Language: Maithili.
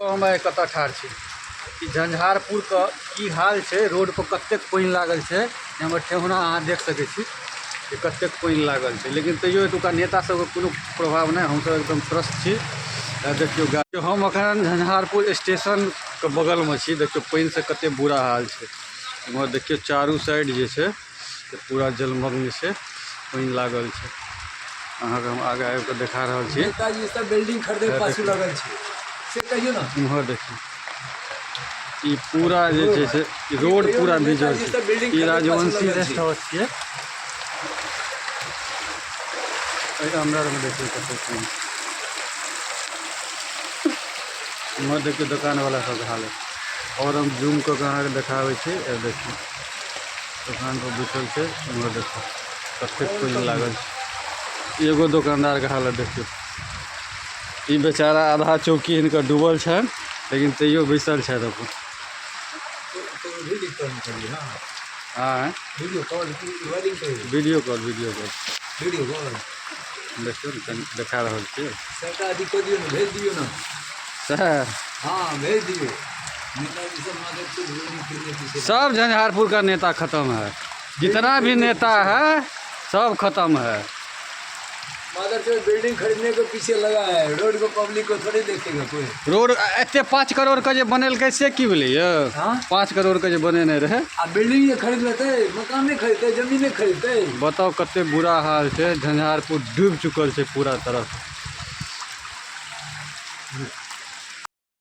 हम आइ कतऽ ठाढ़ छी? ई झंझारपुरके की हाल छै, रोडपर कतेक पानि लागल छै। हमर ठेहुना अहाँ देख सकै छी जे कतेक पानि लागल छै, लेकिन तैयो एतुका नेता सबके कोनो प्रभाव नहि। हमसब एकदम त्रस्त छी। आ देखियौ गाड़ी, हम एखन झंझारपुर स्टेशनके बगलमे छी। देखियौ पानिसँ कतेक बुरा हाल छै। एम्हर देखियौ चारू साइड जे छै से पूरा जलमग्न छै, पानि लागल छै। अहाँके हम आगाँ आबि कऽ देखा रहल छी। नेताजी सब बिल्डिंग खरीदे के पाछू लगल छै, से कहियौ ने। इम्हर देखियौ, ई पूरा जे छै से रोड पूरा भीजल छै। ई राजवंशी रेस्ट हाउस छियै। एहि अन्दरमे देखियौ कतेक पानि। इम्हर देखियौ दोकानवला सबके हालत। आओर हम जूम कऽ कऽ अहाँके देखाबै छी। देखियौ दोकान पर बैठल छै। इम्हर देखियौ कतेक पानि लागल छै। एगो दोकानदारके हालत देखियौ, ई बेचारा आधा चौकी हिनकर डूबल छनि, लेकिन तैयो बैसल छथि अपन। आँय, video call, video call, video call. देखियौ ने, कनि देखा रहल छियै। सबटा अथी कऽ दियौ ने, भेज दियौ ने। सएह हाँ, भेज दियौ। नेताजी सब माधवपुर बिल्डिंग खरीदने पीछे। सब झंझारपुर का नेता खत्म है, जितना भी नेता है सब खत्म है। माधवपुर बिल्डिंग खरीदने के पीछे लगा है, रोड को पब्लिक को थोड़ी देखेगा कोई। रोड एते 5 करोड़ के जे बनेलकै से की भेलै यौ? हाँ? 5 करोड़ के जे बनेने रहै। आ बिल्डिंग जे खरीद लेतै, मकान नहि खरीदतै, जमीन नहि खरीदतै। बताउ कते बुरा हाल छै। झंझारपुर डूबि चुकल छै पूरा तरह।